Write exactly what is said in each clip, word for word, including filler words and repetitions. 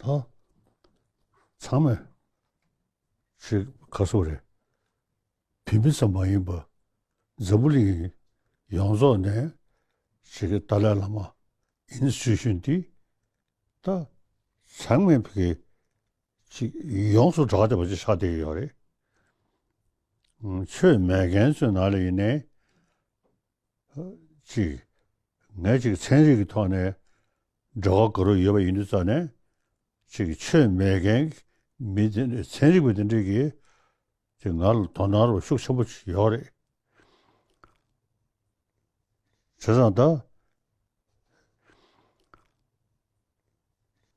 ད་ཚང་མས་ཅིག་ག་སོ་རེད། བོད་མི་ཙམ་མ་ཡིན་པར་འཛམ་བུ་གླིང་ཡོངས་རྫོགས་ནས་ཅིག་གི་ཏཱ་ལའི་བླ་མ་ཨིན་སི་ཊི་ཊུ་ཤན་འདི་ད་ཚང་མས་ཕ་གི་ཅིག་ཡོངས་སུ་གྲགས་བསྡད་པ་ཅིག་ཆགས་བསྡད་ཡོད་རེད། ཆོས་མེད་མཁན་ཚོའི་ནང་ལ་ཡིན་ནའི་ཅིག་ངས་ཅིག་ཚན་རིག་གི་ཐོག་ནས་འབྲེལ་བ་དགའ་རབ་ཡོད་པ་ཡིན་དུས་ཙང་ནས་ཅིག་ཆོས་མེད་མཁན་མི་དེ་འདྲ་ཚན་རིག་པ་དེ་འདྲས་ཀྱིས་ཅིག་ང་ལ་དོ་སྣང་རོགས་ཤུགས་ཆེན་པོ་ཡོད་རེད། བྱས་ཙང་ད་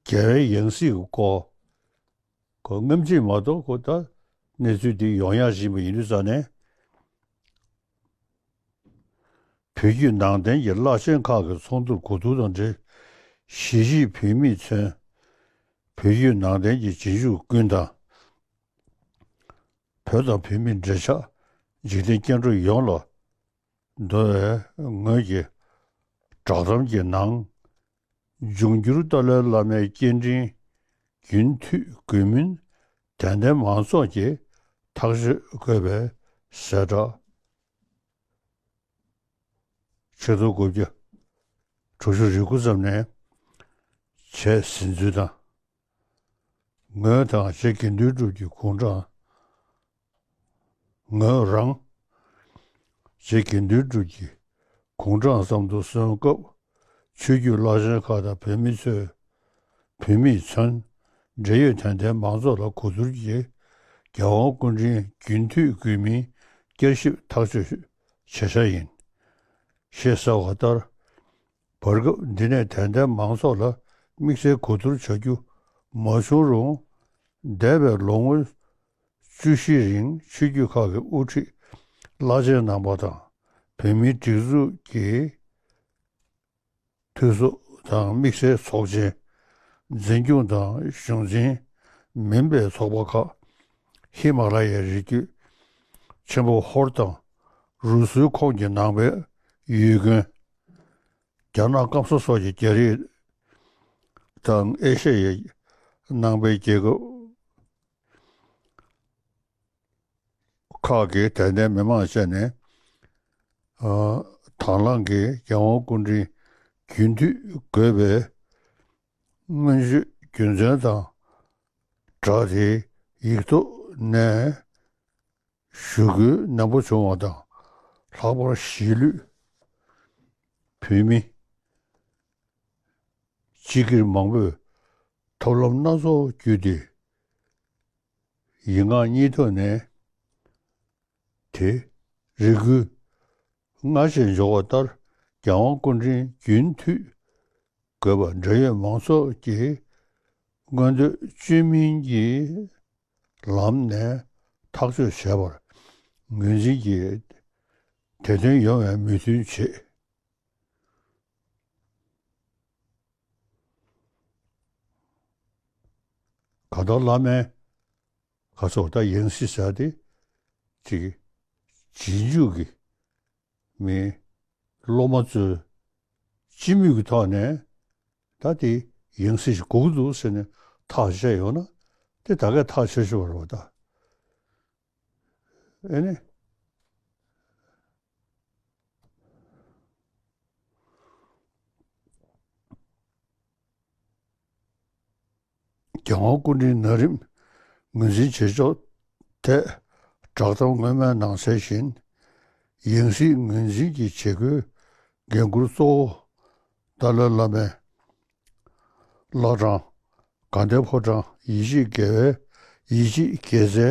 རྒྱལ་བའི་ཡང་སྲིད་ཀྱི་སྐོར་ཁོ་སྔ་ཕྱི་མ་གཏོགས་ཁོ་ད་གནས་ཚུལ་འདི་ཡོང་ཡག་བཞིན་པ་ཡིན་དུས་ཙང་ནས། བོད་བརྒྱུད་ནང་བསྟན་གྱི་བླ་ཆེན་ཁག་གི་ཚོགས་འདུར་གོ་བསྡུར་དང་འབྲེལ། གཞིས་བྱེས་བོད་མིས་མཚོན། བོད་བརྒྱུད་ནང་བསྟན་གྱི་རྗེས་འཇུག་ཀུན་དང་། བོད་དང་བོད་མིའི་འབྲེལ་ཆགས་འཇིག་རྟེན་སྐྱེ་འགྲོ་ཡོངས་ལ་འདོ་བའི་ངོས་ཀྱི་བསྒྲགས་གཏམ་གྱི་ནང་། འབྱུང་འགྱུར་ཏཱ་ལའི་བླ་མའི་སྐྱེ་ཕྲེང་རྒྱུན་མཐུད་དགོས་མིན་དད་ལྡན་མང་ཚོགས་ཀྱིས་ཐག་གཅོད་དགོས་པའི་གསལ་བསྒྲགས། ཆིག་སྟོང་དགུ་བརྒྱ་དྲུག་ཅུ་རེ་དགུ་ཙམ་ནས་བྱས་ཟིན་ཚུལ་དང་། ངོས་དང་རྗེ་དགེ་འདུན་གྲུབ་ཀྱི་དགུང་གྲངས། ངོས་རང་རྗེ་དགེ་འདུན་གྲུབ་ཀྱི་དགུང་གྲངས་ཙམ་དུ་སོན་སྐབས། ཆོས་བརྒྱུད་བླ་ཆེན་ཁག་དང་བོད་མི་ཚོས། བོད་མིས་མཚོན། འབྲེལ་ཡོད་དད་ལྡན་མང་ཚོགས་ལ་གོ་བསྡུར་གྱིས། རྒྱལ་དབང་སྐུ་ཕྲེང་རྒྱུན་མཐུད་དགོས་མིན་བསྐྱར་ཞིབ་ཐག་གཅོད་བྱེད་འཆར་ཡིན། ཞེས་གསལ་བ་ལྟར། བར་སྐབས་འདི་ནས་དད་ལྡན་མང་ཚོགས་ལ་དམིགས་བསལ་གོ་བསྡུར་བྱ་རྒྱུ་མ་བྱུང་རུང་། འདས་པའི་ལོ་ངོ་བཅུ་བཞིའི་རིང་ཆོས་བརྒྱུད་ཁག་གི་དབུ་ཁྲིད་བླ་ཆེན་རྣམ་པ་དང་། བོད་མིའི་སྒྲིག་འཛུགས་ཀྱི་འཐུས་ཚོགས་དང་དམིགས་བསལ་ཚོགས་ཆེན། འཛིན་སྐྱོང་དང་གཞུང་འཛིན་མིན་པའི་ཚོགས་པ་ཁག་ཧི་མ་ལ་ཡའི་རི་རྒྱུད་ཆེན་པོ་ཧོར་དང་། རུ་སུའི་ཁོངས་ཀྱི་ནང་པའི་ཡུལ་དགོན། རྒྱ་ནག་སྐམ་ས་སོགས་ཀྱི་རྒྱ་རིགས་དང་ཨེ་ཤ་ཡའི་ནང་པའི་རྒྱལ་ཁབ་ཁག་གི་དད་ལྡན་མི་མང་བཅས་ནས། ཨ། དང་བླངས་ཀྱིས་རྒྱལ་དབང་སྐུ་ཕྲེང་རྒྱུན་མཐུད་དགོས་པའི་སྔོན་བརྗོད་རྒྱུ་མཚན་དང་སྦྲགས་ཏེ་ཡིག་ཐོག་ནས་ཞུ་སྐུལ་ནན་པོ་བྱུང་བ་དང་། ལྷག་པར་གཞིས་ལུས་བོད་མི་སྤྱི་སྒེར་མང་པོས་ཐབས་ལམ་སྣ་ཚོགས་བརྒྱུད་དེ། ཡིག་ངག་གཉིས་ཐོག་ནས་དེ་རེ་སྐུལ་སྔར་བཞིན་འབྱོར་བ་ལྟར། རྒྱལ་དབང་སྐུ་ཕྲེང་རྒྱུན་མཐུད་དགོས་པ་འབྲེལ་ཡོད་མང་ཚོགས་ཀྱི་མངོན་འདོད་བཅོས་མིན་གྱི་ལམ་ནས་ཐག་གཅོད་བྱས་པར་ངོས་འཛིན་གྱིས་དེ་དོན་ཡོང་བའི་མོས་མཐུན་བྱེད། གང་ལྟར་བླ་མའི་ག་ཚོད་ད་ཡང་སྲིད་ཟེར་ཏེ་ཅིག་རྗེས་འཇུག་གི་མི་སློབ་མ་ཚོས་སྤྱི་མོས་ཀྱི་ཐོག་ནས་ད་དེ་ཡང་སྲིད་ཞིག་དགོས་ཀྱི་འདུག་ཟེར་ནས་ཐག་བཅད་ཡོང་ན་དེ་ད་གས་ཐག་ཆོད་ཆོད་རེད་བ་ད། ཨེ་ནི། རྒྱལ་དབང་སྐུ་ཕྲེང་ན་རིམ་ངོས་འཛིན་བྱེད་ཕྱོགས་ཐད་བསྒྲགས་གཏམ་སྔོན་མའི་ནང་གསལ་བཞིན། ཡང་སྲིད་ངོས་འཛིན་གྱི་བྱེད་སྒོའི་འགན་འཁུར་གཙོ་བོ་ཏཱ་ལའི་བླ་མའི་བླ་བྲང་དགའ་ལྡན་ཕོ་བྲང་ཡིད་ཆེས་དགེ་བའི་ཡིད་ཆེས་དགེ་རྩའི་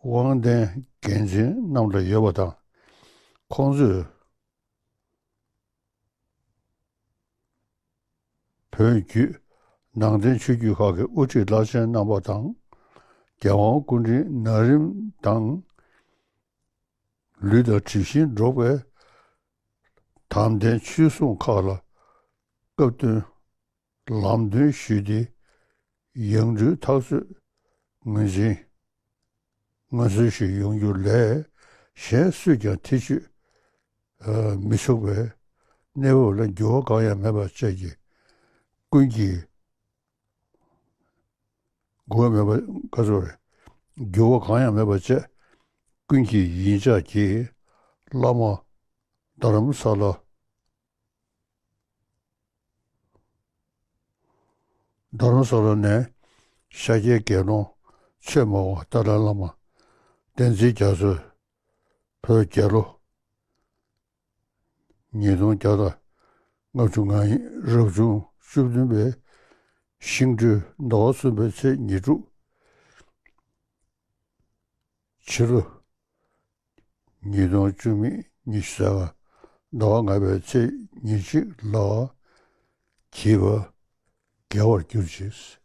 དབང་ལྡན་འགན་འཛིན་རྣམས་ལ་ཡོད་པ་དང་། ཁོང་ཚོས་བོད་བརྒྱུད་ནང་བསྟན་ཆོས་བརྒྱུད་ཁག་གི་དབུ་ཁྲིད་བླ་ཆེན་རྣམ་པ་དང་། རྒྱལ་དབང་སྐུ་ཕྲེང་ན་རིམ་དང་། ལུས་དང་གྲིབ་བཞིན་འགྲོགས་པའི་དམ་ལྡན་ཆོས་སྲུང་ཁག་ལ་སྐབས་བསྟུན་ལམ་སྟོན་ཞུས་ཏེ། ཡང་སྤྲུལ་ཐག་གཅོད་ངོས་འཛིན་མངོན་གསལ་ཞིག་ཡོང་རྒྱུ་ལས། གཞན་སུས་ཀྱང་ཐེ་བྱུས་མི་ཆོག་པའི་གནས་བབ་ལ་འགྱུར་བ་གང་ཡང་མེད་པ་བཅས་ཀྱི་ཀུན་གྱིས་ འགྱུར་བ་མེད་པ་ག་ཚོད་རེད། འགྱུར་བ་གང་ཡང་མེད་པ་བྱས། ཀུན་གྱི་ཡིད་འཇགས་ཀྱིས་བླ་མ་རྡ་རམ་ས་ལ། རྡ་རམ་ས་ལ་ནས་ཤཱཀྱའི་དགེ་སློང་ཆོས་སྨྲ་བ་ཏཱ་ལའི་བླ་མ་བསྟན་འཛིན་རྒྱ་མཚོས་བོད་རྒྱལ་ལོ་ཉིས་སྟོང་བརྒྱ་དང་ལྔ་བཅུ་ང་གཉིས་རབ་བྱུང་བཅུ་བདུན་པའི་ཤིང་སྦྲུལ་ཟླ་བ་གསུམ་པའི་ཚེས་ཉེར་དྲུག་ཕྱི་ལོ་ཉིས་སྟོང་བཅུ་མེད་ཉི་ཤུ་རྩ་ལྔ་ཟླ་བ་ལྔ་པའི་ཚེས་ཉེར་གཅིག་ལ་གྱེས་པ་དགེ་བར་གྱུར་ཅིག།